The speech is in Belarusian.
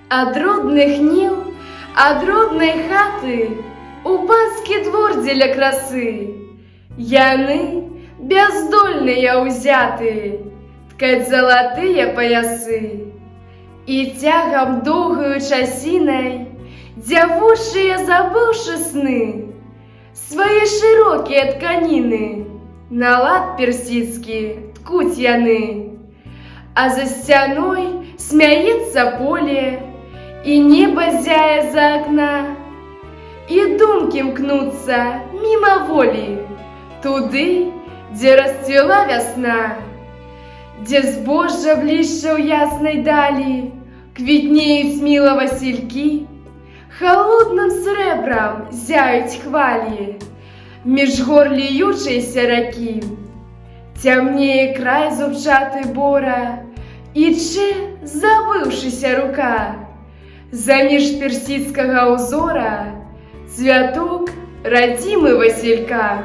Ад родных ніў, ад роднай хаты у панскі двор дзеля красы. Яны, бяздольныя ўзяты, ткаць залатыя паясы. І цягам доўгаю часінай, дзявочыя, забыўшы сны, свае шырокія тканіны на лад персідскі ткуць яны. А за сцяной смяецца поле, і неба зяе за акна, і думкі імкнуцца міма волі туды, дзе расцвіла вясна, дзе збожжа блішча ў яснай далі, квітнеюць міла васількі, халодным срэбрам зяюць хвалі між гор ліючайся ракі. Цямнее край зубчаты бора, і чэ, забыўшыся, рука, заміж персідскага ўзора цвяток радзімы васілька.